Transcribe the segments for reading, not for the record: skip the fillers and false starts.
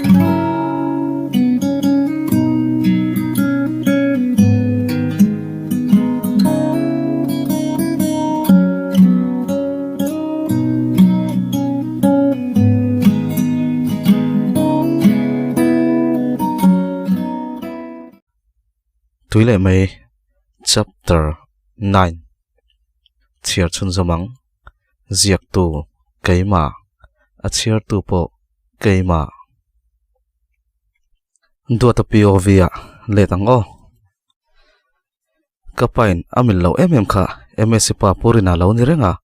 Tui leh mai Chapter 9 Chhiar chhunzawm ang Ziaktu keimah a chhiartu pawh keimah. Duata POV ah let ang aw. Ka pain a mil lo em em kha MSc pa Purina lo ni reng a.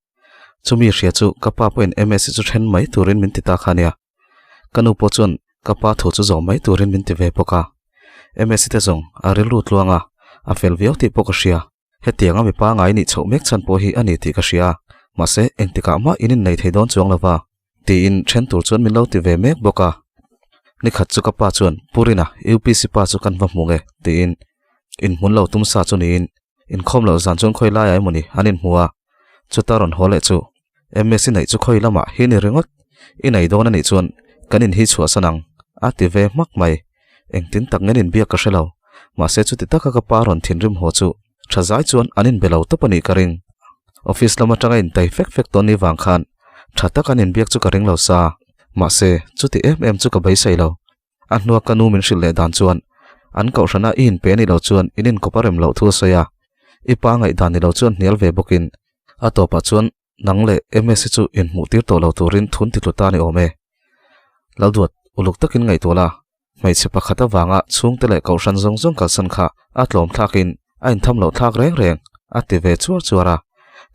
Chumi hria chu ka pa pawhin MSc chu then mai turin min ti ta kha nia. Ka nu pawh chuan ka pa thu chu zawh mai turin min ti ve bawk a. MSc te zawng a rilru tluang a, a fel viau tih pawh ka hria. Hetianga mi pangai nih chhoh mek chhan pawh hi a ni tih ka hria, mahse engtikah mah in innei thei dawn chuang lova, tiin then tur chuan min lo ti ve mek bawk a. Nikhat chu ka pa chuan Purina UPC pa chu kan va hmu nge tiin inhmun lo tum sa chu niin inkhawm loh zan chuan khawi laiah emawni an inhmu a, chuta rawn haw leh chu MS i neih chu khawi lamah hi ni ringawt, i nei dawn a nih chuan kan in hi chhuahsan ang a ti ve hmak mai. Engtin tak ngen inbiak ka hre lo. Mahse chuti taka ka pa rawn thinrim haw chu tha zai chuan an inbe lo tawp a nih ka ring. Office lam atanga intai fek fek tawn ni vang khan tha tak an inbiak chu ka ring lo sa. Mahse chuti em em chu ka beisei lo. A hnua ka nu min hrilh leh dan chuan an kohhrana i inpe a nih loh chuan in inkawp a rem loh thu a sawi a. I pa ngaihdan ni lo chuan hnial ve bawkin a tawpah chuan Nang leh MS hi chu inhmuh tir tawh lo turin thun ti tlu ta ni awm e. Lalduat, uluk takin ngaihtuah la, hmeichhe pakhat avanga chhungte leh kohhran zawng zawng kalsan kha a tlawm thlakin a intham loh thlak reng reng, a ti ve chuar chuar a.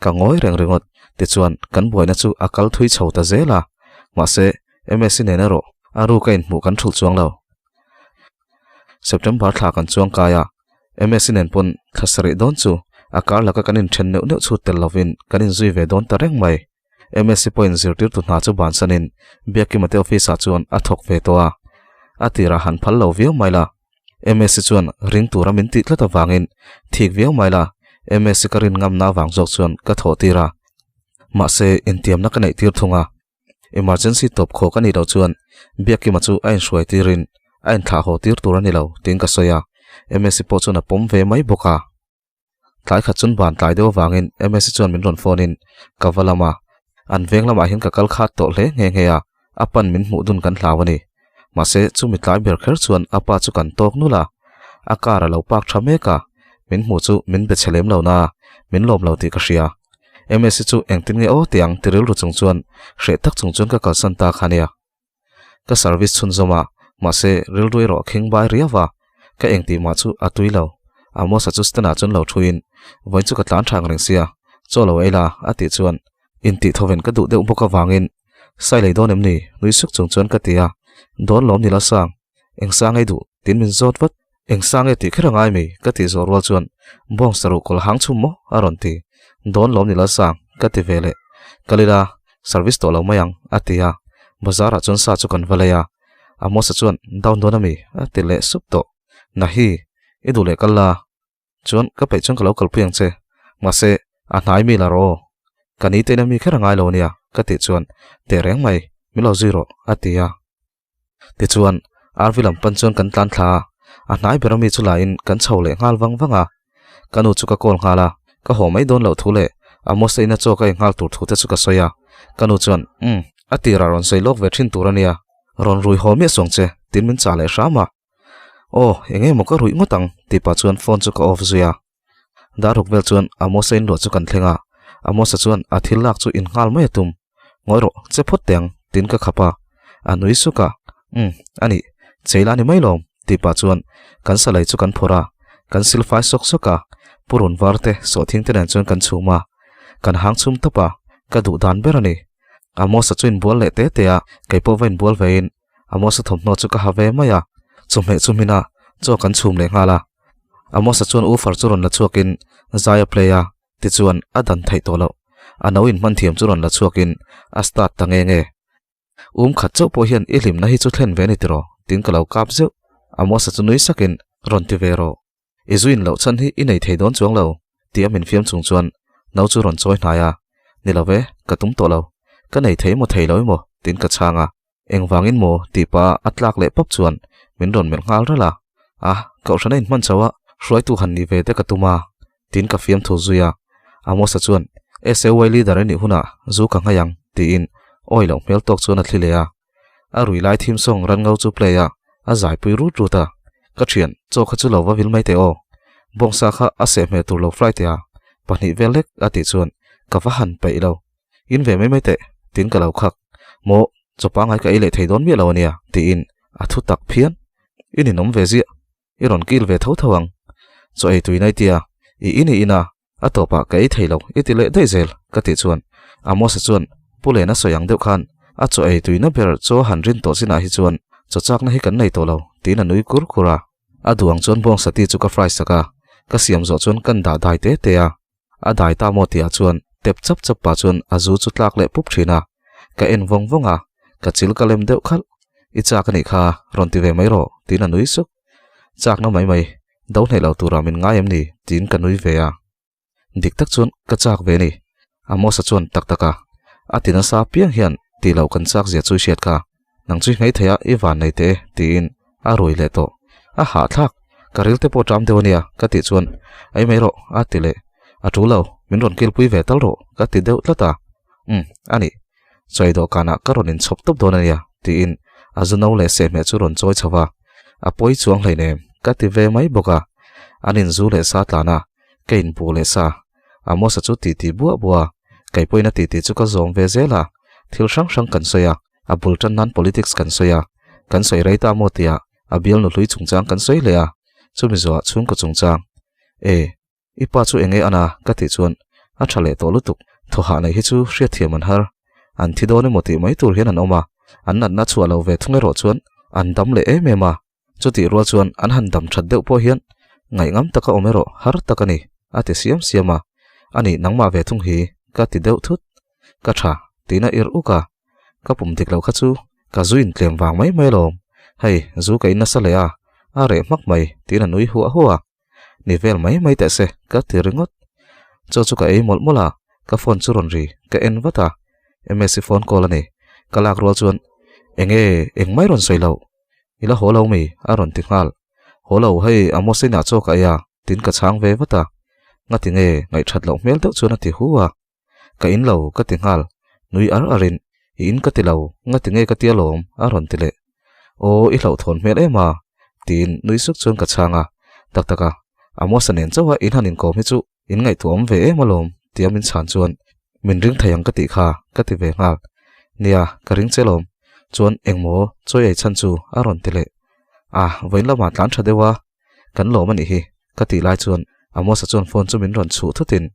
Ka ngawi reng ringawt, tichuan kan buaina chu a kal thui chho ta zel a. Mahse, MS hi nen erawh a ruk a inhmuh kan thulh chuang lo. September thla kan chuang kai a, MS nen pawn thla sarih dawn chu a kar laka kan inthen neuh neuh chhut tel lovin kan inzui ve dawn ta reng mai. MS pawhin zirtirtu hna chu bansanin Biakkima te office ah chuan a thawk ve tawh a, a tirah han phal lo viau mai la. MS chuan ring tura min tih tlat avangin thik viau mai la, MS ka rin ngamna avang zawk chuan ka thawh tir a. Mahse intiamna ka neih tir thung a. Emergency tawp khawk a nih loh chuan Biakkima chu a inhruai tirin a inthlah haw tir tur a ni lo tiin ka sawi a, Msi pawh chuan a pawm ve mai bawk a. Tlai khat chun ban tlai deuh avangin Msi chuan min rawn phone in ka va lam a, an veng lamah hian ka kal khat tawh hle nghe nghe a, a pan min hmuh dun kan hlau a ni. Mahse chumi tlai ber kher chuan a pa chu kan tawk nulh a, a car a lo park tha mek a, min hmuh chu min be chhe lem lo na, min lawm lo tih ka hria. Msi chu engtin nge aw tiang ti rilru chung chuan hreh tak chung chuan ka kalsan ta kha nia. Ka service chhunzawm a, mahse rilru erawh a khing bai riau a, ka engtih mah chu a tui lo. Amos-a chu stand ah chuan lo thuin, Vawiin chu ka tlan thang reng sia, chaw lo ei la a tih chuan intih thawven ka duh deuh bawk avangin Sai lei dawn em ni? nui suk chung chuan ka ti a, Dawn lawm ni la sang, eng sang ei duh? tiin min zawt vat. Eng sang e tih kher a ngai mi? ka tih zawh rual chuan Bawng saruh kawl hang chhum maw? a rawn ti. Dawn lawm ni Lalsang, ka ti ve leh. Kal ila, service tawh lo mai ang, a ti a. Bazar ah chuan sa chu kan va lei a. Amos-a chuan, Down dawn a mi? a ti leh sup tawh. Nahi, i duh leh kal la. Chuan, ka peih chuan ka lo kalpui ang che. Mahse, a hnai mi la rawh aw. Ka ni tein a mi kher a ngai lo ania, ka tih chuan, Teh reng mai, min lo zui rawh, a ti a. Tichuan, RV lam pan chuan kan tlan thla a, a hnai ber ami chu lain kan chho leh nghal vang vang a. Ka nu chu ka call nghal a, ka haw mai dawn loh thu leh Amos-a ina chaw ka ei nghal tur thu te chu ka sawi a. Ka nu chuan, Umm, a tirah rawn sawi lawk ve thin tur a nia, rawn rui haw miah suang che, tiin min chah leh hram a. Aw, eng emaw ka ruih ngawt ang, tih pah chuan phone chu ka off zui a. Daruk vel chuan Amos-a inluah chu kan thleng a, Amos-a chuan a thil lak chu in nghal mai a tum. Ngawi rawh, che phawt teh ang, tiin ka khap a. A nui suk a, Umm, a nih, chei la ni mai lawm, tih pah chuan kan salai chu kan phawrh a, kan sil fai sawk sawk a, purun var te, sawhthing te nen chuan kan chhum a, kan hang chhum tawp a, ka duh dan ber a ni. Amos-a chu inbual leh te te a, kei pawh va inbual vein Amos-a thawmhnaw chu ka ha ve mai a, chawhmeh chu hmin a, chaw kan chhum leh nghal a. Amos-a chuan woofer chu rawn la chhuakin zai a play a, tichuan a dan theih tawh loh. A no inhman thiam chu rawn la chhuakin a start ta nge nge. Um khat chauh pawh hian i hlimna hi chu thlen ve a ni tiraw? tiin ka lo kap zeuh. Amos-a chu nui sakin rawn ti ve rawh. I zu in loh chhan hi i nei thei dawn chuang lo, tih a min fiam chung chuan no chu rawn chawi hnai a. Ni lo ve, ka tum tawh lo. Ka nei thei emaw thei lo emaw? tiin ka chhang a. Engvangin maw? tih pah a tlak leh pawp chuan min rawn melh nghal ralh a. A, kohhran a inhman chho a, hruaitu han ni ve te ka tum a, tiin ka fiamthu zui a. Amosa chuan, SAY leader i nih hunah zu ka nghai ang, tiin awi loh hmel tawk chuan a thli leh a. A rui lai theme song Ranngo chu play a, a zaipui rut rut a. Ka thian, chaw kha chu lo va vil mai teh aw. Bawngsa kha a seh hmel tur lo fry teh a, pahnih vel lek a tih chuan ka va han peih lo. In ve mai mai teh, tiin ka lo khak. Maw, chaw pangngai ka ei leh thei dawn miah lo ania, tiin a thu tak phian. I ninawm ve ziah, i rawn kil ve tho tho ang. Chaw ei tui nai tia, i in i in a, a tawpah ka ei thei lo, i ti leh daih zel, ka tih chuan Amos-a chuan Pu Lena sawi ang deuh khan a chaw ei tuina ber chaw han rin tawh chinah hi chuan chaw chakna hi kan nei tawh lo, tiin a nui kur kur a. A duh ang chuan bawngsa ti chu ka fry sak a, ka siam zawh chuan kan dah dai te te a. A dai ta maw tihah chuan tep chap chap pah chuan a zu chu tlak leh pup thin a, ka en vawng vawng a, ka chil ka lem deuh khalh. I chak a nih kha, rawn ti ve mai rawh, tiin a nui suk. Chakna mai mai, do hnaih lo turah min ngai em ni? tiin ka nui ve a. Dik tak chuan ka chak ve ni. Amosa chuan tak tak a, a ti nasa apiang hian tih loh kan chak zia chu i hriat kha. Nang chu i hmei thei a, i van nei teh e, tiin a rui leh tawh. A hahthlak, ka ril te pawh ṭam deuh a nia, ka tih chuan, Ei mai rawh, a ti leh. A ṭul lo, min rawn kilpui ve tal rawh, ka ti deuh tlat a. Umm, a nih. Chawi dawhkanah ka rawn inchhawp tawp dawn a nia, tiin a zu no leh sehhmeh chu rawn chawi chho va. A pawi chuang hleinem, ka ti ve mai bawk a. An inzu leh sa tlan a, ka inbu leh sa. Amosa chu titi buah buah a, kei pawhin a titi chu ka zawm ve zel a. Thil hrang hrang kan sawi a. A bul tan nan politics kan sawi a, kan sawi rei ta maw tia a bialnu hlui chungchang kan sawi leh a, chumi zawhah chhungkaw chungchang. E, i pa chu enge ana ka tih chuan a tha leh tawh lutuk, thawhah nei hi chu hriatthiam an har. An thi dawn emaw tih mai tur hian an awm a, an natna chhuah lo ve thung erawh chuan an dam leh em em a, chutih rual chuan an han dam that deuh pawh hian ngaihngam taka awm erawh har tak a ni, a ti siam siam a, ani nangmah ve thung hi ka ti deuh thut. Ka tha, tiin a irh uk a. Ka pum dik loh kha chu ka zu intlem vang mai mai alawm. Hei, zu ka in nasa leh a, a reh hmak mai, tiin a nui huah huah a. Ni vel mai mai teh se, ka ti ringawt. Chaw chu ka ei mawlh mawlh a, ka phone chu rawn ri, ka en vat a. Msi phone call a ni. Ka lak rual chuan, Enge, engmai rawn sawi loh? I la haw lo mi? a rawn ti nghal. Haw lo, hei, Amos inah chaw ka ei a, tiin ka chhang ve vat a. Ngati nge, ngaihthat loh hmel deuh chuan a ti hu a. Ka in lo, ka ti nghal. Nui ar arin, I in ka ti lo, ngati nge ka ti alawm, a rawn ti leh. Aw, i hlauhthawn hmel em a? tiin nui suk chuan ka chhang a. Tak tak a, Amosa nen chauha in han inkawm hi chu in ngaihtuah awm ve em alawm, tia min chhan chuan, Min ring thei ang ka tih kha, ka ti ve nghal. Nia, ka ring che lawm. Chuan engmaw chawi ei chhan chu a rawn ti leh. A, vawiin lamah tlan tha deuh a, Kan lawm a nih hi, ka tih lai chuan Amosa chuan phone chu min rawn chhuh thutin,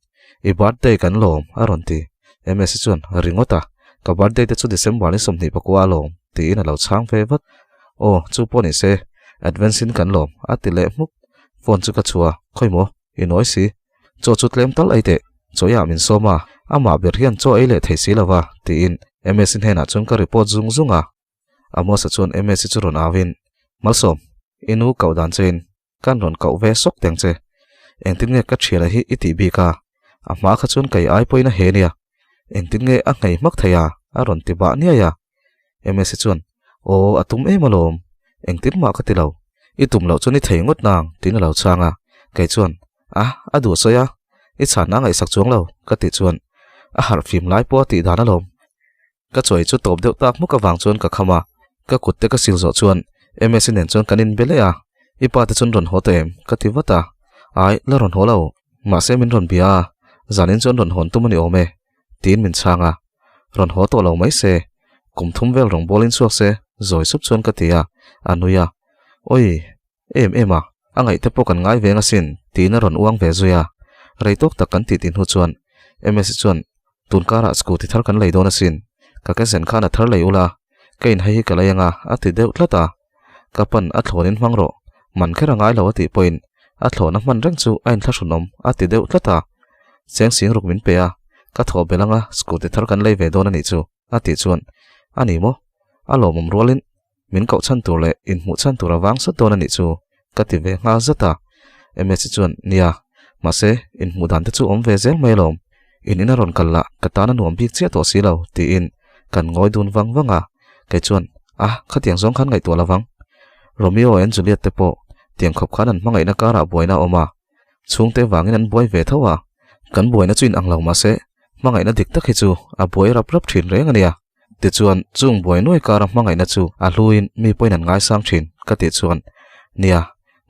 I birthday kan lawm, a rawn ti. Msi chuan, Ringawt a, ka birthday te chu December ni 24 a lawm, tiin a lo chhang ve vat. Aw, chu pawh ni se, advance in kan lawm, a ti leh hmuk. Phone chu ka chhuah a, Khawi maw, i nawi si. Chaw chu tlem tal ei teh, chawiah min sawm a, amah ber hian chaw ei leh thei si lo va, tiin Msi hnenah chuan ka report zung zung a. Amosa chuan Msi chu rawn auin, Malsawm, i nu koh dan chein kan rawn koh ve sawk teng che. Engtin nge ka thiana hi i tih bik a? A hma kha chuan kei ai pawhin a he nia. Engtin nge a nghei hmak thei a? a rawn ti bah niai a. Msi chuan, Aw, a tum em alawm. Engtin mah ka ti lo. I tum loh chuan i thei ngawt nang, tiin a lo chhang a. Kei chuan, A, a duh sawi a. I chhanna a ngaihsak chuang lo, ka tih chuan, A harh fim lai pawh a tih dan alawm. Ka chawi chu tawp deuh tak hmuk avang chuan ka kham a, ka kut te ka sil zawh chuan Msi nen chuan kan inbe leh a, I pa te chuan rawn haw tawh em? ka ti vat a, Ai, la rawn haw lo, mahse min rawn bia a, zanin chuan rawn hawn tum a ni awm e, tiin min chhang a, Rawn haw tawh lo mai se, kum thum vel rawn bawlin chhuak se, zawi sup chuan ka ti a, a nui a, Awi, em em a, a ngaih te pawh kan ngai veng asin, tiin a rawn uang ve zui a. Rei tawk tak kan tih tih hnu chuan Msi chuan, Tun karah scooty thar kan lei dawn asin, ka ke zen khan a thar lei ula, ka in hei hi ka lei anga a ti deuh tlat a. Ka pan a thlawnin hmang rawh, man kher a ngai lo a tih pawhin a thlawn a hman reng chu a inthlahrunawm a ti deuh tlat a. Cheng sing ruk min pe a, ka thawh belh anga scooty thar kan lei ve dawn a nih chu a tih chuan, A ni maw? A lawmawm rualin Min koh chhan tur leh inhmuh chhan tur a vang sawt dawn a nih chu ka ti ve nghal zat a. Msi chuan, Nia, mahse, inhmuh dan te chu awm ve zel mai alawm. In ina rawn kal lah ka tan a nuam bik chiah tawh si lo, tiin kan ngawi dun vang vang a. Kei chuan, A, khatiang zawng khan ngaihtuah lovang. Romeo and Juliet te pawh tiang khawp khan an hmangaihna karah buaina a awm a, chhungte vangin an buai ve tho a, kan buaina chu inang lo mahse hmangaihna dik tak hi chu a buai rap rap thin reng a nia. Tichuan, chung buai nuai kara hmangaihna chu a hluin mi pawhin an ngaisang thin ka tih chuan, Nia,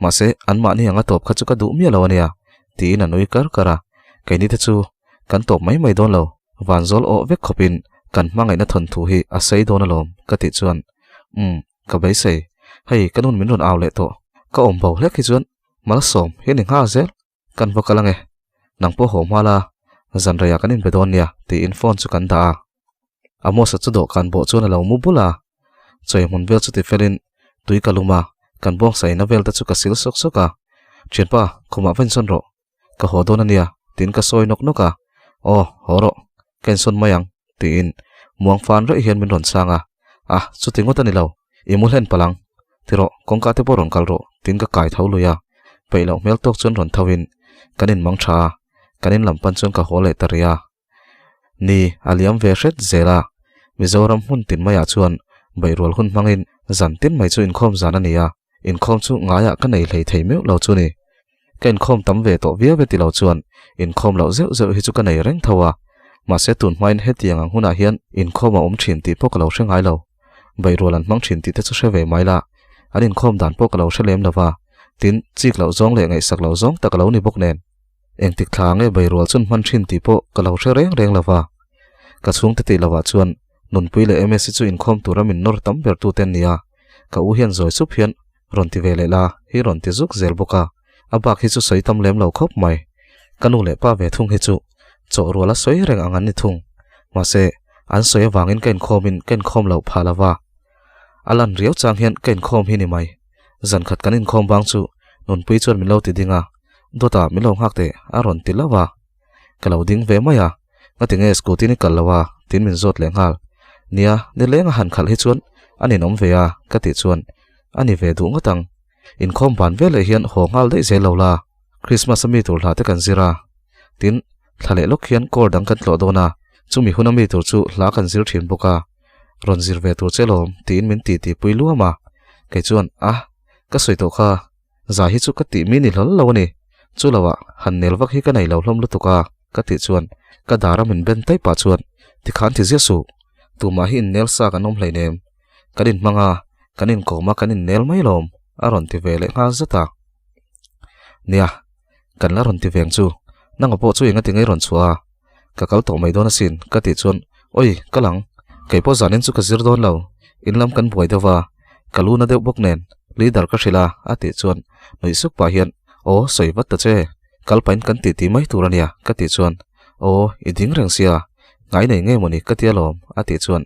mahse anmahni anga tawp kha chu ka duh miah lo a nia, tiin a nui kar kar a, keini te chu kan tawp mai mai dawn lo, vanzawl awh vek khawpin kan hmangaihna thawnthu hi a sei dawn alawm ka tih chuan, Umm, ka beisei, hei ka nun min rawn au leh tawh, ka awm bo hlek hi chuan malsawm hi a ni nghal zel. Kan va kal ange, nang pawh haw hma la, zan reiah kan inbe dawn nia tiin phone chu kan dah a. Amos-a chu dawhkan bawh chuan a lo mu bul a, chawi hmun vel chu tifelin tui ka lum a, kan bawngsaina vel te chu ka sil sawk sawk a, Thianpa, khumah va insawn rawh, ka haw dawn a nia tiin ka sawi nawk nawk a, Aw, haw rawh, ka insawn mai ang tiin muang fan reuh hian min rawn chhang a, Ah, chuti ngawt a ni lo, i mu hlen palh ang, Ti rawh, kawngka te pawh rawn kal rawh, tiin ka kai tho lui a. Peih loh hmel tawk chuan rawn tho in kan in mang tha a, kan in lam pan chuan ka haw leh ta rih a. Ni, a liam ve hret zel a, Mizoram hmun tin maiah chuan beihrual hun hmangin zan tin mai chu inkhawm zan a ni a, inkhawm chu ngaiah ka nei hlei thei meuh lo chu ni. Ka inkhawm tam ve tawh viau e ti lo chuan inkhawm loh zeuh zeuh hi chu ka nei reng tho a, mahse tun hmain hetiang ang hunah hian inkhawm a awm thin tih pawh ka lo hre ngai lo. Beihrual an hmang thin tih te chu hre ve mai la, an inkhawm dan pawh ka lo hre lem lo va, tin, chik loh zawng leh ngaihsak loh zawng tak a lo ni bawk nen. Engtik thla nge beihrual chun hman thin tih pawh ka lo hre reng reng lo va. Ka chhungte tih lovah chuan Nunpui leh Msi chu inkhawm tura min nawr tam ber tute an ni a, ka u hian zawi sup hian rawn ti ve leh la hi rawn ti zuk zel bawk a, a bak hi chu sawi tam lem lo khawp mai. Ka nu leh pa ve thung hi chu chawh rual a sawi reng ang an ni thung. Mahse, an sawi avangin ka inkhawmin ka inkhawm loh phah lo va. A lan riau chang hian ka inkhawm hi ni mai. Zan khat kan inkhawm bang chu Nunpui chuan min lo ti ding a, Dawtah min lo nghak teh a rawn ti lo a. Ka lo ding ve mai a, Ngati nge scooty ni kal lo a? tiin min zawt leh nghal. Nia, nileng a han khalh hi chuan a ninawm ve a, ka tih chuan a ni ve duh ngawt ang. Inkhawm ban veleh hian haw nghal daih zel lo la, Christmas a mi tur hla te kan zir a. Tin, thla leh lawk hian kawr dang kan tlawh dawn a, chumi hun a mi tur chu hla kan zir thin bawk a, rawn zir ve tur che lawm tiin min ti ti pui luam a. Kei chuan, A, ka sawi tawh kha, zai hi chu ka tih mi ni hlawl lo a ni, chu lo ah han nel vak hi ka nei lo hlawm lutuk a, ka tih chuan ka dar a min ben taih pah chuan, Tikhan ti ziah suh, tumah hi innel sa kan awm hleinem, Kan inhmang a, kan inkawm a, kan innel mai lawm, a rawn ti ve leh nghal zat a. Nia, kan la rawn ti veng chu, nanga pawh chu enga tinge rawn chhuah a, ka kal tawh mai dawn asin, ka tih chuan, Awi, kal ang, kei pawh zanin chu ka zir dawn lo, in lam kan buai deuh va, ka lu na deuh bawk nen, leader ka hrilh a, a tih chuan nuih suk pah hian, Aw, sawi vat ta che, kal pahin kan tih tih mai tur a nia, ka tih chuan, Aw, i ding reng sia, ngai nei nge mawni ka ti alawm, a tih chuan,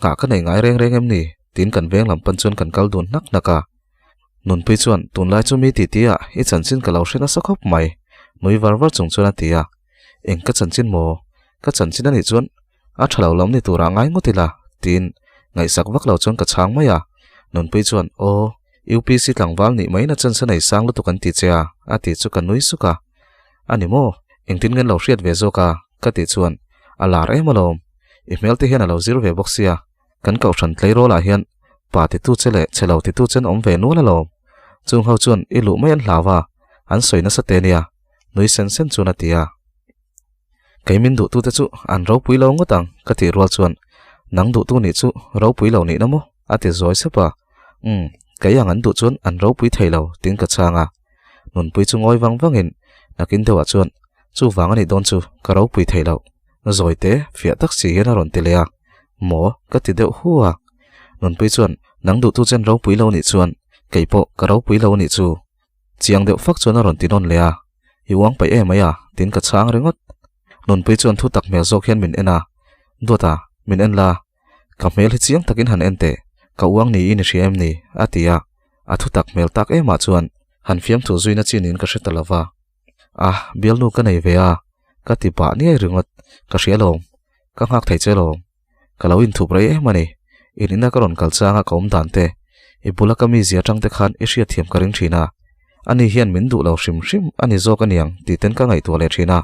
Nghah ka nei ngai reng reng em ni? tiin kan veng lam pan chuan kan kal dun hnak hnak a. Nunpui chuan, Tunlai chu mi titi ah i chanchin ka lo hre nasa khawp mai, nui var var chung chuan a ti a. Eng ka chanchin maw? Ka chanchin a nih chuan a tha lo lam ni turah ngai ngawt ila, tiin ngaihsak vak lo chuan ka chhang mai a. Nunpui chuan, Aw, UPC tlangval nih mai na chance a nei sang lutuk an ti che a, a ti chu ka nui suk a. A ni maw? Engtin nge an lo hriat ve zawk a? ka tih chuan, A lar em alawm. I hmel te hian a lo zir ve bawk sia, kan kohhran tleirawl ah hian pa titu che leh che lo titu chen awm ve nual alawm. Chung ho chuan i luh mai an hlau a, an sawi nasa te nia, nui sen sen chuan a ti a. Kei min duhtu te chu an ropui lo ngawt ang ka tih rual chuan, Nang duhtu nih chu ropui lo nihna maw? a ti zawi sep a. Umm, kei ang an duh chuan an ropui thei lo tiin ka chhang a. Nunpui chu ngawi vang vangin nakin deuhah chuan, Chuvang a nih dawn chu ka ropui thei loh. Zawi te fiah tak si hian a rawn ti leh a, Maw? ka ti deuh hu a. Nunpui chuan, Nang duhtu chen ropui lo nih chuan kei pawh ka ropui lo nih chu. Chiang deuh fak chuan a rawn ti nawn leh a, I uang paih em mai a, tiin ka chhang ringawt. Nunpui chuan thu tak hmel zawk hian min en a, Duata, min en la. Ka hmel hi chiang takin han en teh, ka uang niin i hria em ni? a ti a, a thu tak hmel tak emah chuan han fiamthu zuina chi niin ka hre ta lo va. A, bialnu ka nei ve a, ka ti pah niai ringawt, ka hria lawm, ka nghak thei che lawm, ka lo inthup rei em a ni, in ina ka rawn kal changa ka awm dan te, i bula ka mizia atang te khan i hriatthiam ka ring thin a, ani hian min duh lo hrim hrim a ni zawk aniang tih ten ka ngaihtuah leh thin a,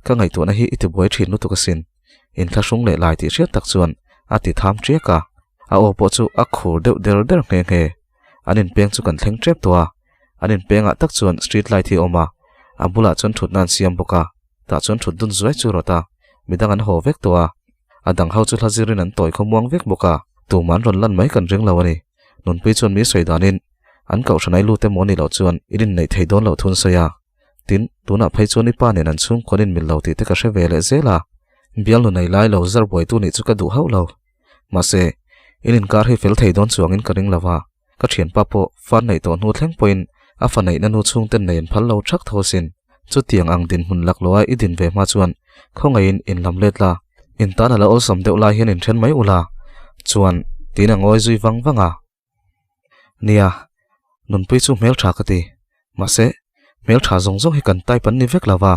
ka ngaihtuahna hi i tibuai thin lutuk asin, inthlahrung leh lai tih hriat tak chuan a ti tham tiak a. A aw pawh chu a khur deuh der der nghe nghe. An inpeng chu kan thleng tep tawh a, an inpengah tak chuan street light hi a awm a, a bulah chuan thutna an siam bawk a, tah chuan thut dun zuai chu rawt a, midang an haw vek tawh a, a dang ho chu hla zirin an tawi khawmuang vek bawk a, tumah an rawn lan mai kan ring lo a ni. Nunpui chuan mi sawi danin an kohhran ai lut emaw ni loh chuan in inneih thei dawn loh thun sawi a, tin, tunah phei chuan i pa nen an chhungkawn inmil lo tih te ka hre ve leh zel a, bialnu nei lai lo zar buaitu nih chu ka duh hauh lo. Mahse, in inkar hi fel thei dawn chuangin ka ring lo va, ka thianpa pawh fan neih tawh hnu thleng pawhin a fa neihna nu chhungten nei an phal lo thak tho asin. Chutiang ang dinhmun laklawha i din ve hma chuan khawngaihin in lam let la, in tan a la awlsam deuh lai hian inthen mai ula chuan tiin a ngawi zui vang vang a. Nia, nunpui chu hmeltha ka ti. Mahse, hmeltha zawng zawng hi kan type an ni vek lo va.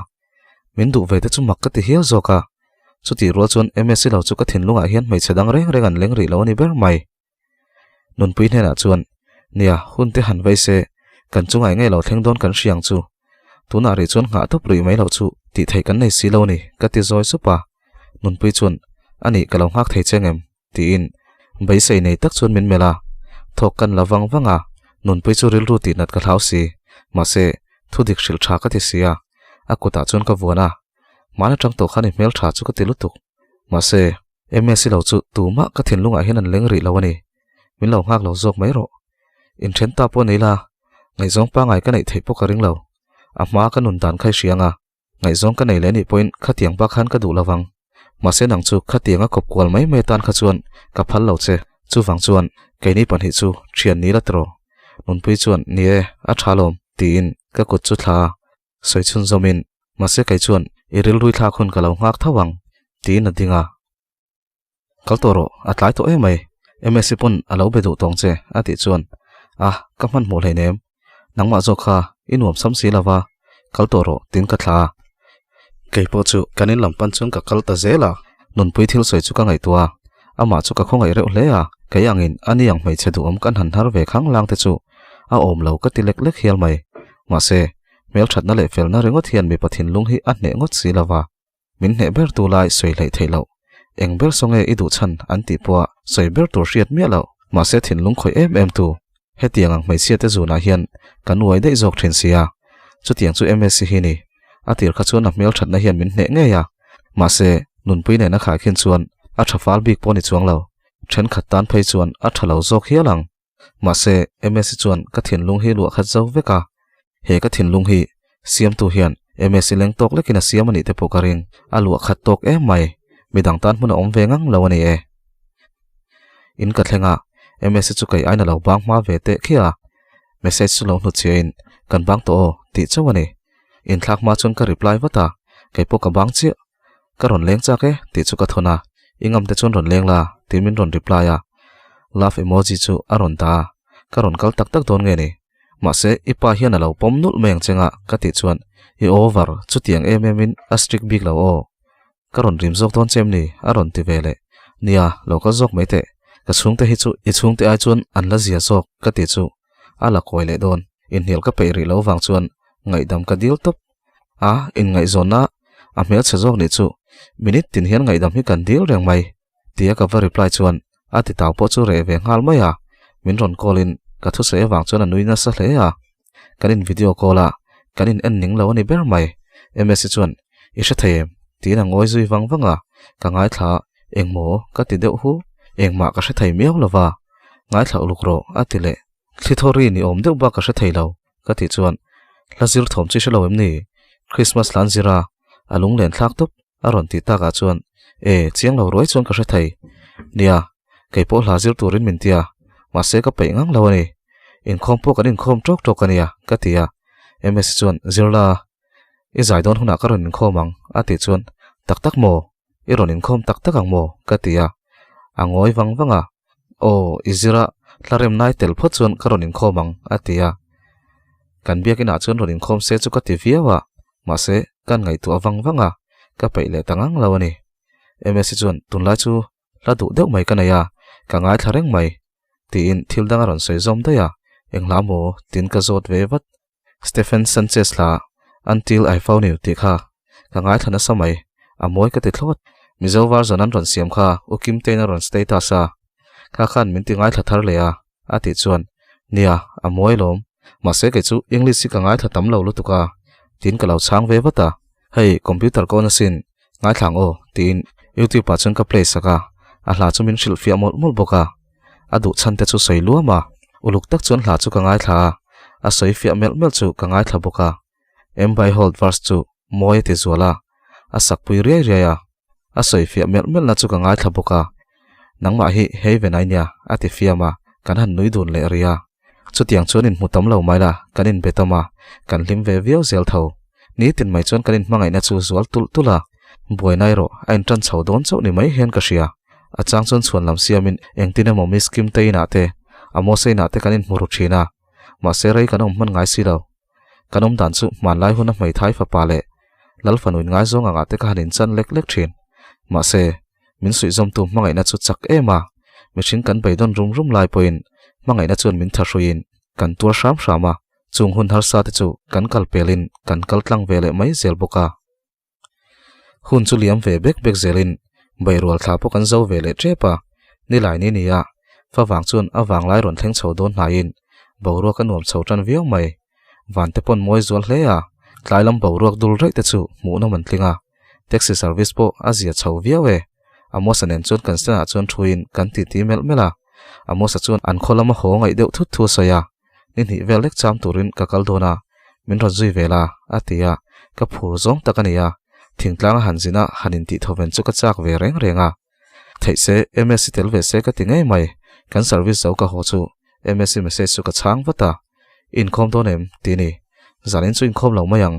Min duh ve te chu mak ka ti hial zawk a. Chutih rual chuan MSc lo chu ka thinlungah hian hmeichhe dang reng reng an leng rih lo a ni ber mai. Nunpui hnenah chuan, Nia, hun te han vei se, kan chungai ngei lo thleng dawn kan hria ang chu. Tunah rih chuan nghah tawp rih mai loh chu tih theih kan nei si lo a ni, ka ti zawi sup a. Nunpui chuan, Anih, ka lo nghak thei che ngem? Tiin beisei nei tak chuan min melh a, thawk kan la vang vang a, nunpui chu rilru tih nat ka hlau si, mahse thu dik hrilh tha ka ti si a, a kutah chuan ka vuan a, hmaan atang tawh khan i hmel tha chu ka ti lutuk, mahse MSc lo chu tumah ka thinlungah hian an leng rih lo a ni, min lo nghak lo zawk mai rawh, inthen ta pawh nei la, ngaihzawng pangai ka neih theih pawh ka ring lo, a hma ka nun dan kha i hria ang a. Ngaihzawng ka nei leh anih pawhin khatiang bak khan ka duh lo vang. Mahse nang chu khatiang a kawp kual mai mai atan kha chuan ka phal lo che. Chuvang chuan keini pahnih chu thian ni la tiraw? Nunpui chuan ni e, a tha lawm tiin ka kut chu thla a sawi chhunzawmin mahse kei chuan i rilrui thlak hun ka lo nghak tho ang tiin a ding a. Kal tawh rawh, a tlai tawh em mai. MSc pawn a lo be duh tawng che, a tih chuan, A, ka hmanhmawh hleinem. Nangmah zawk kha i nuam sam si lo va, kal tawh rawh, tiin ka thla a. Kei pawh chu kan in lam pan chuan ka kal ta zel a, nunpui thil sawi chu ka ngaihtuah a. Amah chu ka khawngaih reuh hle a, kei angin ani ang hmeichhe duhawm kan han hnar ve khang lang te chu a awm lo ka ti lek lek hial mai. Mahse, hmelthatna leh felna ringawt hian mipa thinlung hi a hneh ngawt si lo va. Min hneh ber tu lai sawi hleih theih loh. Eng ber saw nge i duh chhan an tih pawha sawi ber tur hriat miah loh. Mahse thinlung khawih em em tu. Hetiang ang hmeichhia te zunah hian kan uai daih zawk thin sia. Chutiang chu MSc hi ni. A tir kha chuan a hmel thatna hian min hneh ngei a. Mahse nunpui nen a khaikhin chuan a tha fal bik pawh ni chuang lo. Thenkhat tan phei chuan a tha lo zawk hial ang. Mahse, MSc chuan ka thinlung hi luah khat zo vek a, he ka thinlung hi siamtu hian MSc leng tawk lekin a siam a nih te pawh ka ring, a luah khat tawk em mai, midang tan hmun a awm ve ngang lo a ni e. In ka thleng a, MSc chu kei aina lo bang hma ve teh khiah a, message chu lo hnutchhiahin kan bang tawh aw tih chauh a ni. Inthlak hma chuan ka reply vat a, kei pawh ka bang chiah. Ka rawn leng chak e tih chu ka thawn a, i ngam te chuan rawn leng la tiin min rawn reply a, love emoji chu a rawn dah a, ka rawn kal tak tak dawn nge ni? Mahse i pa hian a lo pawm nulh mai ang che nga ka tih chuan i over chutiang em em in a strict bik lo aw, ka rawn rim zawk dawn che em ni? a rawn ti ve leh, nia lo kal zawk mai teh, ka chhungte hi chu i chhungte ai chuan an la zia zawk ka tih chu a la kawi leh dawn, inhnial ka peih rih lo vang chuan ngaihdam ka dil tawp. A, inngaihzawnna a hmelchhe zawk nih chu minute tin hian ngaihdam hi kan dil reng mai tia ka va reply chuan a ti tau pawh chu reh ve nghal mai a, min rawn call in ka thusawi avang chuan a nui nasa hle a, kan in video call a, kan in en ning lo a ni ber mai, Msi chuan i hre thei em? tiin a ngawi zui vang vang a, ka ngaithla engmaw ka ti deuh hu, engmah ka hre thei miau lova, ngaithla uluk rawh a ti leh, thli thaw ri ni awm deuh bak ka hre thei lo. Ka tih chuan, Hla zir thawm chi hre lo em ni? Christmas hlan zir a, a lunglen thlak tawp a rawn tih takah chuan, E, chiang lo ruai chuan ka hre thei. Nia, kei pawh hla zir turin min tia, mahse ka peih ngang lo a ni. Inkhawm pawh kan inkhawm tawk tawk a nia, ka ti a. Ms chuan, Zir la, i zai dawn hunah ka rawn inkhawm ang, a tih chuan, Tak tak maw? I rawn inkhawm tak tak ang maw? ka ti a. A ngawi vang vang a, Aw, i zira hlarem nai tel phawt chuan ka rawn inkhawm ang, a ti a. Kan biakinah chuan rawn inkhawm se chu ka ti viau a, mahse, kan ngaihtuah vang vang a, ka peih leh ta ngang lo a ni. Msi chuan, Tunlai chu hla duh deuh mai ka nei a, ka ngaithla reng mai, tiin thil dang a rawn sawi zawm daih a, Eng hla maw? tiin ka zawt ve vat. Stephen Sanchez hla Until I Found You tih kha ka ngaithla nasa mai, a mawi ka ti thlawt. Mizo version an rawn siam kha U Kimtein a rawn status a. Kha khan min ti ngaithla thar leh a, a tih chuan, Nia, a mawi lawm. Mahse kei chu English hi ka ngaithla tam lo lutuk a, tiin ka lo chhang ve vat a. Hei, computer ka on asin, ngaithla ang aw, tiin YouTube ah chuan ka play sak a, a hla chu min hrilh fiah mawlh mawlh bawk a. A duh chhan te chu sawi luam a, uluk tak chuan hla chu ka ngaithla a, a sawi fiah melh melh chu ka ngaithla bawk a. Mbai Hold verse chu mawi a ti zual a, a sak pui riai riai a, a sawi fiah melh melhna chu ka ngaithla bawk a, Nangmah hi hei ve nai nia, a ti fiam a, kan han nui dun leh rih a. Chutiang chuan inhmu tam lo mai la, kan inbe tam a, kan hlim ve viau zel tho. Nitin mai chuan kan inhmangaihna chu zual tulh tulh a, buaina erawh a intan chho dawn chauh ni mai hian ka hria. A chang chuan chhuan lam siamin engtin emaw Miss Kim te inah te, Amosa inah te kan inhmu ru thin a, mahse rei kan awm hman ngai si lo. Kan awm dan chu hmanlai huna hmeithai fapa leh Lal fanu inngaizawng angah te ka han inchan lek lek thin. Mahse, min suihzawmtu hmangaihna chu chak em a, mihring kan beidawn rum rum lai pawhin hmangaihna chuan min thahruiin kan tuar hram hram a, chung hun harsa te chu kan kal pelin kan kal tlang ve leh mai zel bawk a. Hun chu liam ve bek bek zelin beirual thla pawh kan zo ve leh tep a, nilai ni ni a, favang chuan a vanglai rawn thleng chho dawn hnaiin boruak a nuam chho tan viau mai. Van te pawn mawi zual hle a, tlai lam boruak dul raih te chu hmuhnawm an tling a, taxi service pawh a zia chho viau e. Amosa nen chuan kan stand ah chuan thuin kan titi melh melh a, Amosa chuan an khaw lama haw ngaih deuh thut thu a sawi a, Ni hnih vel lek cham turin ka kal dawn a, min rawn zui vel a, a ti a, ka phur zawng tak a ni a, thingtlang a han zin a han intih thawven chu ka chak ve reng reng a. Theih se, MSc tel ve se ka ti ngei mai, kan service zo ka haw chu MSc message chu ka chhang vat a, I inkhawm dawn em? ti ni. Zanin chu inkhawm lo mai ang,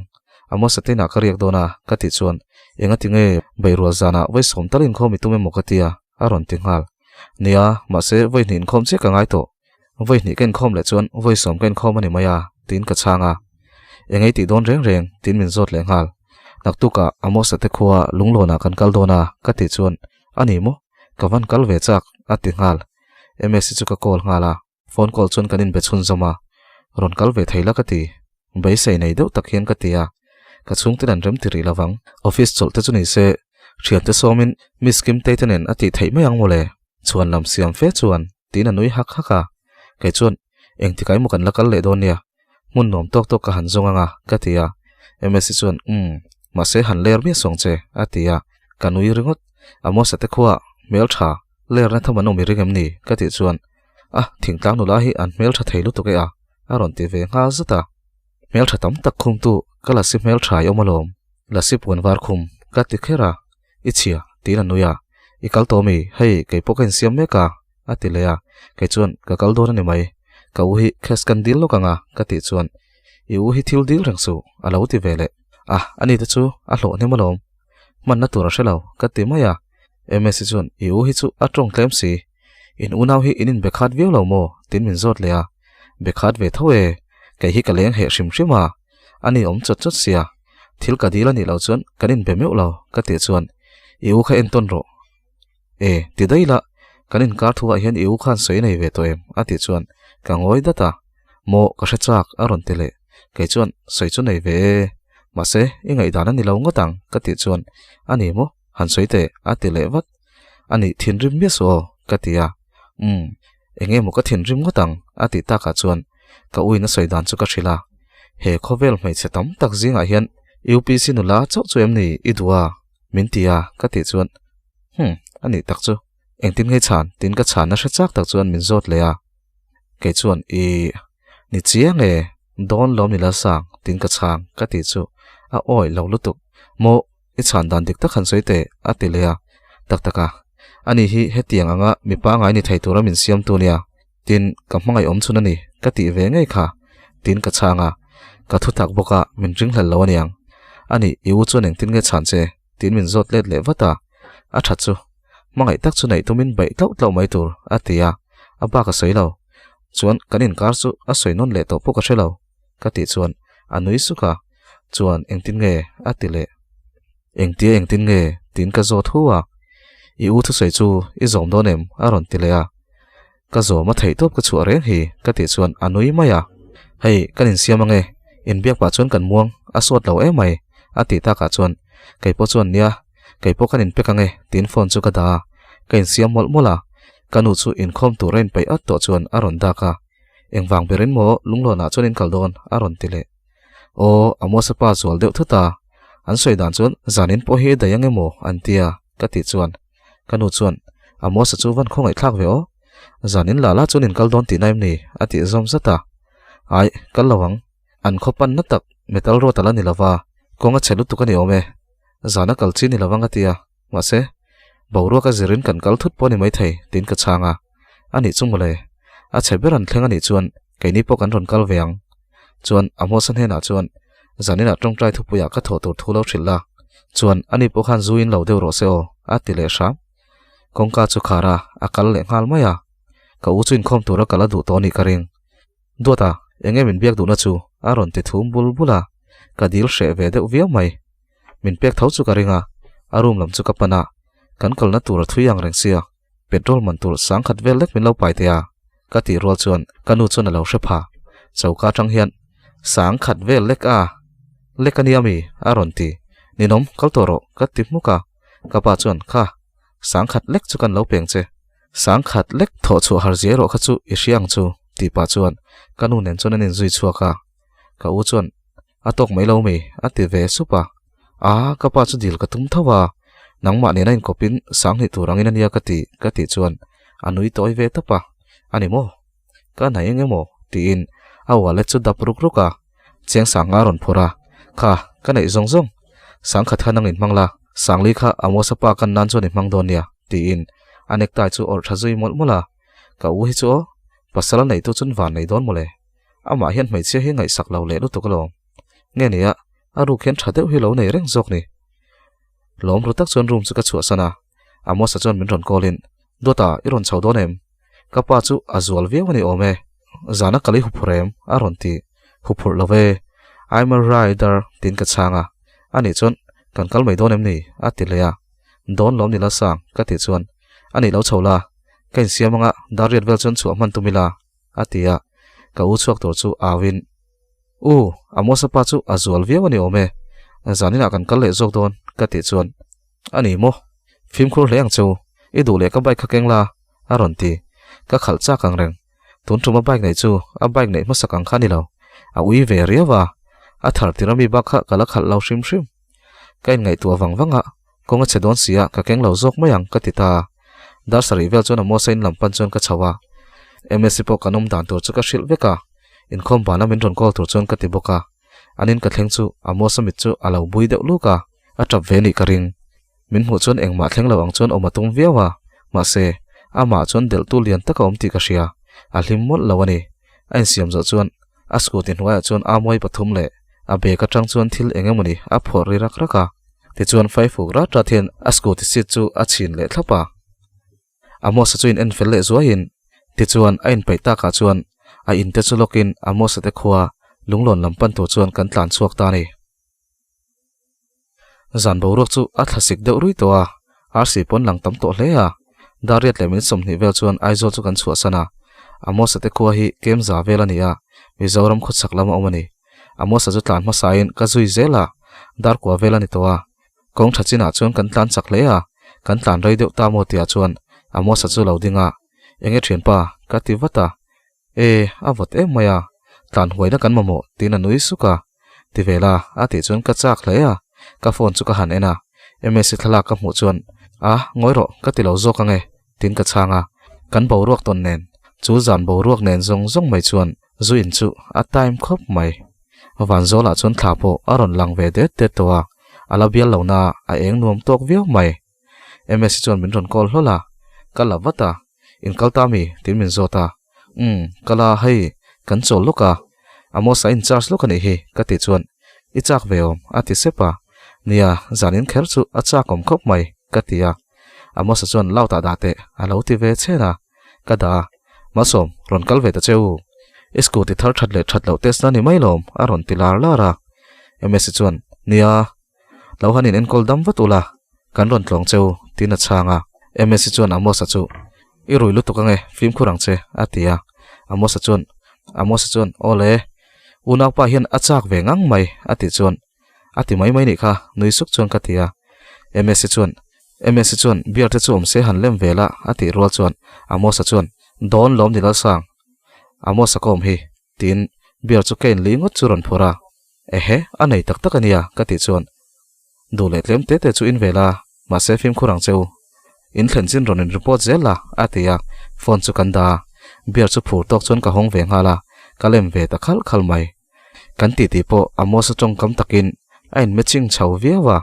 Amos atinah ka riak dawn a, ka tih chuan, Engati nge Beirual zanah vawi sawm tal inkhawm i tum emaw ka tia, a rawn ti nghal. Nia, mahse vawi hnih inkhawm chiah ka ngai tawh. Vawi hnih ka inkhawm leh chuan vawi sawm ka inkhawm a ni mai a, tiin ka chhang a. Eng ei tih dawn reng reng, tiin min zawt leh nghal. Naktukah Amos-a te khua Lunglawnah kan kal dawn a, ka tih chuan, A ni maw? Ka van kal ve chak, a ti nghal. Msi chu ka call nghal a, phone call chuan kan inbe chhunzawm a. Rawn kal ve thei la ka ti. Beisei nei deuh tak hian ka ti a, ka chhungten an rem ti rih lovang. Office chawlh te chu ni se, thiante sawmin Miss Kimtei te nen a tih theih mai ang mawle. Chhuan lam siam fe chuan tiin a nui hak hak a, kei chuan engtikah emaw kan la kal leh dawn nia, hmun nuam tawk tawk ka han zawng anga ka ti a, Msi chuan umm, mahse han ler miah sawng che a ti a, ka nui ringawt, Amosa te khuaa hmeltha lerna tham an awm i ring em ni ka tih chuan a thingtlang nula hi an hmeltha thei lutuk e a a rawn ti ve nghal zat a, hmeltha tam tak khumtu ka lasi hmeltha i awm alawm, lasi puan var khum ka ti kher a. I chhia, tiin a nui a. I kal tawh mi? Hei, kei pawh ka insiam mek a, a ti leh a. Kei chuan, Ka kal dawn a ni mai. Ka u hi cash kan dil lawk ang a, ka tih chuan, I u hi thil dil reng suh, a lo ti ve leh. A, ani te chu a hlawh hnem alawm. Hmanna tur a hre lo, ka ti mai a. Msi chuan, I u hi chu a tawng tlem si. In unau hi in inbe khat viau lo maw? tiin min zawt leh a. Be khat ve tho e, kei hi ka leng heh hrim hrim a. A ni awm chawt chawt sia, thil ka dil a nih loh chuan kan inbe meuh lo ka tih chuan i u kha entawn rawh. E, ti daih la, kan inkar thu ah hian i u khan sawi nei ve tawh em? a tih chuan ka ngawi dat a, Maw ka hre chak a rawn ti leh, kei chuan sawi chu nei ve e, mahse i ngaihdan a ni lo ngawt ang ka tih chuan a ni maw han sawi teh a ti leh vat, a nih thinrim miah suh aw ka ti a, umm eng emaw ka thinrim ngawt ang a tih takah chuan ka uin a sawi dan chu ka hrilh a, he khawvel hmeichhe tam tak zingah hian UPC nula chauh chu em ni i duh a? min ti a ka tih chuan hmm a nih tak chu engtin nge chhan tiin ka chhanna hre chak tak chuan min zawt leh a, kei chuan i ni chiang e dawn lawm ni Lalsang tiin ka chhang ka tih chu a awih lo lutuk maw I chhan dan dik tak han sawi teh, a ti leh a. Tak tak a, ani hi hetiang anga mi pangngai ni thei tura min siamtu nia, tin ka hmangaih awm chhun a ni, ka tih ve ngei kha, tin ka chhang a. Ka thu tak bawk a, min ringhlel lo aniang. Ani, i u chuan engtin nge chhan che? tiin min zawt let leh vat a. A tha chu, hmangaih tak chu neih tumin baih tlauh tlauh mai tur, a ti a. A bak a sawi lo. Chuan kan inkar chu a sawi nawn leh tawh pawh ka hre lo. Ka tih chuan a nui suk a, chuan engtin nge a ti leh. Engtia engtin nge tiin ka zawt hu a, I u thusawi chu i zawm dawn em? a rawn ti leh a. Ka zawm a theih tawp ka chhuah reng hi ka tih chuan a nui mai a. Hei kan insiam ange, inbiak pah chuan kan muang a sawt lo em mai a tih takah chuan keipawh chuan nia keipawh kan inpek ange tiin phone chu ka dah a, ka insiam mawlh mawlh a. Ka nu chu inkhawm tur a inpeih at tawh chuan a rawn dak a, Engvang berin maw lunglawnah chuan in kal dawn? a rawn ti leh. Aw, Amosa pa zual deuh thut a, an sawi dan chuan zanin pawh hi daih ang emaw an ti a, ka tih chuan ka nu chuan Amosa chu van khawngaihthlak ve aw, zanin la la chuan in kal dawn tihna em ni? a tih zawm zat a. Aih, kal lo ang, an khaw panna tak metal road a la ni lova, kawng a chhe lutuk a ni awm e, zana kal chi ni lo ang a ti a. Mahse, boruak a zirin kan kal thut pawh a ni maithei, tiin ka chhang a. A nih chu mawle, a chhe ber an thleng a nih chuan keini pawh kan rawn kal ve ang. Chuan a hmawsa hnenah chuan zaninah tawngtai thupuiah ka thawh tur thu lo hrilh la, chuan ani pawh khan zu in lo deuh rawh se aw, a ti leh hram. Kawngka chu khar a, a kal leh nghal mai a. Ka u chu inkhawm tura kal a duh tawh a nih ka ring. Duata, eng nge min biak duhna chu? a rawn ti thum bul bul a, ka dil hreh ve deuh viau mai. Min pek tho chu ka ring a, a room lam chu ka pan a, kan kalna tur a thui ang reng sia, petrol man tur sangkhat vel lek min lo pai teh a, ka tih rual chuan ka nu chuan a lo hre pha, choka atang hian sangkhat vel lek a, lek a nia mi? a rawn ti, ninawm kal tawh rawh ka ti hmuk a, ka pa chuan kha sangkhat lek chu kan lo peng che, sangkhat lek thawh chhuah har zia erawh kha chu i hria ang chu tih pah chuan ka nu nen chuan an inzui chhuak a, ka u chuan A tawk mai lo mi? a ti ve sup a. A, ka pa chu dil ka tum tho a, nangmah nena inkawpin sanghnih tur angin a nia ka ti, ka tih chuan a nui tawi ve tawp a. A ni maw? Ka hnaih eng emaw? tiin a wallet chu dap ruk ruk a, chiang sang nga a rawn phawrh a. Kha, ka neih zawng zawng. Sangkhat kha nang inhmang la, Sangli kha Amosa pa kan nan chuan i hmang dawn nia, tiin a necktie chu awrh tha zui mawlh mawlh a. Ka u hi chu aw, pasal a neitu chuan van nei dawn mawle. Amah hian hmeichhia hi ngaihsak lo leh lutuk alawm. Nge nia, a ruk hian tha deuh hi lo nei reng zawk ni. Lawm ru tak chuan room chu ka chhuahsan a, Amosa chuan min rawn call in, Dawta, i rawn chho dawn em? Ka pa chu a zual viau a ni awm e. Zana kal i huphurh em? a rawn ti. Huphurh lo ve. I'm a rider tiin ka chhang a. Anih chuan, Kan kal mai dawn em ni? a ti leh a. Dawn lawm ni la sang, ka tih chuan, Anih lo chho la. Ka insiam anga dar riat vel chuan chhuah hman tum ila. a ti a, ka u chhuak tur chu au in, U, Amosa pa chu a zual viau a ni awm e, zaninah kan kal leh zawk dawn ka tih chuan, A ni maw, fimkhur hle ang che u, i duh leh ka bike kha keng la, a rawn ti, ka khalh chak ang reng, tun tum a bike neih chu a bike neih hmasak ang kha a ni lo, a ui ve riau a, a thar tir ami bak kha ka la khalh lo hrim hrim. Ka inngaihtuah vang vang a, kawng a chhe dawn si a, ka keng lo zawk mai ang ka ti ta. Dar sarih vel chuan Amosa in lam pan chuan ka chho a, MSc pawh kan awm dan tur chu ka hrilh vek a, inkhawm bana min rawn call tur chuan ka ti bawk a. An in ka thleng chu Amosa mit chu a lo bui deuh luk a, a tap ve nih ka ring. Min hmuh chuan engmah thleng lo ang chuan awm a tum viau a, mahse, amah chuan delhtu lian tak a awm tih ka hria, a hlim mawlh lo a ni. A insiam zawh chuan A scooty hnuaiah chuan Amuai pathum leh a bag atang chuan thil eng emawni a phawrh ri rak rak a. Tichuan Faifuk rat rat hian a scooty seat chu a chhin leh thlap a. Amosa chu in en fel leh zuaiin tichuan a inpeih takah chuan a inte chu lawkin Amosa te khua lunglawn lam pan tur chuan kan tlan chhuak ta a ni. Zan boruak chu a thlasik deuh rui tawh a, RC pawn lang tam tawh hle a. Dar riat leh minute 20 vel chuan Aizawl chu kan chhuahsan a. Amosa te khua hi Kemza vel a ni a, Mizoram khawchhak lam a awm a ni. Amosa chu tlan hmasain ka zui zel a, dar kua vel a ni tawh a. Kawng tha chinah chuan kan tlan chak hle a, kan tlan rei deuh ta maw tihah chuan Amosa chu lo ding a, Enge thianpa? ka ti vat a. E, a vawt em mai a, tlan huaina kan mamawh tiin a nui suk a. Ti ve la, a tih chuan ka chak hle a, ka phone chu ka han en a, MSc thlalak ka hmuh chuan, A, ngawi rawh, ka ti lo zawk ang e, tiin ka chhang a. Kan boruak tawn nen, chu zan boruak nen zawng zawng mai chuan zu in chu a time khawp mai. Vanzawlah chuan thla pawh a rawn lang ve det det tawh a, a la bial lo na a eng nuam tawk viau mai. MSc chuan min rawn call hlawl a, ka la vat a, In kal ta mi? tiin min zawt a, Umm, ka la hei, kan chawl lawk a, Amos a in charge lawk a nih hi, ka tih chuan, I chak ve awm, a ti sep a, Nia, zan in kher chu a chak awm khawp mai, ka ti a, Amos-a chuan loud ah dah teh, a lo ti ve chhen a, ka dah a, Malsawm, rawn kal ve ta che u, i scooty thar that leh that loh test na ni mai lawm, a rawn ti lar lar a, Ms-i chuan, Nia, Lo han in enkawl dam vat ula, kan rawn tlawng che u, tiin a chhang a. Msi chuan Amos-a chu, I rui lutuk ange, fimkhur ang che, a ti a. Amos-a chuan, Amos-a chuan, Aw le, unaupa hian a chak ve ngang mai, a tih chuan, A ti mai mai nih kha, nui suk chuan ka ti a. Msi chuan, Msi chuan beer te chu awm se han lem ve la a tih rual chuan Amos-a chuan Dawn lawm ni Lalsang, Amos-a ka awm hi tiin beer chu ka in li ngawt chu rawn phur a, Ehe, a nei tak tak a nia ka tih chuan duh leh tlem te te chu in ve la, mahse fimkhur ang che u. In thlen chin rawn in report zel la a ti a, phone chu kan dah a, beer chu phur tawk chuan ka hawng ve nghal a, ka lem ve ta khalh khalh mai. Kan titi pawh Amos-a tawngkam takin a in matching chho viau a,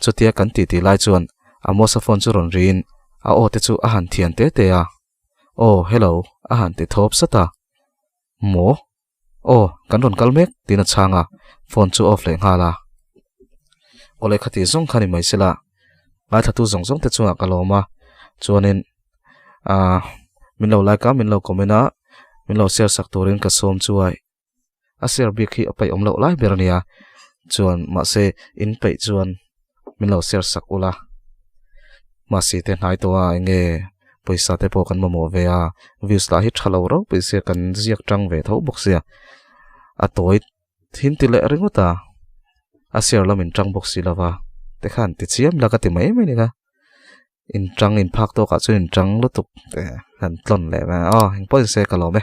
chutia kan titi lai chuan Amos-a phone chu rawn riin a aw te chu a han thian te te a, Aw, hello a han ti thawp sat a, Maw? Aw, kan rawn kal mek tiin a chhang a, phone chu off leh nghal a. Awle khati zawng kha ni mai sela, ngaithlatu zawng zawng te chungah ka lawm a, chuanin aah min lo like a, min lo comment a, min lo share sak turin ka sawm chuai. A share bik hi a peih awm loh lai ber a nia, chuan mahse in peih chuan min lo share sak ula. Mahse te hnai tawh a eng nge pawisa te pawh kan mamawh ve a, views lah hi tha lo rau pawisa kan ziak tang ve tho bawk sia, a tawi thin ti leh ringawt a, a share lam in tang bawk si lova te khan ti chiam la ka ti mai mai a ni kha. In tang in phak tawkah chuan in tang lutuk te han tlawn leh mai a, aw engpawhin se ka lawm e.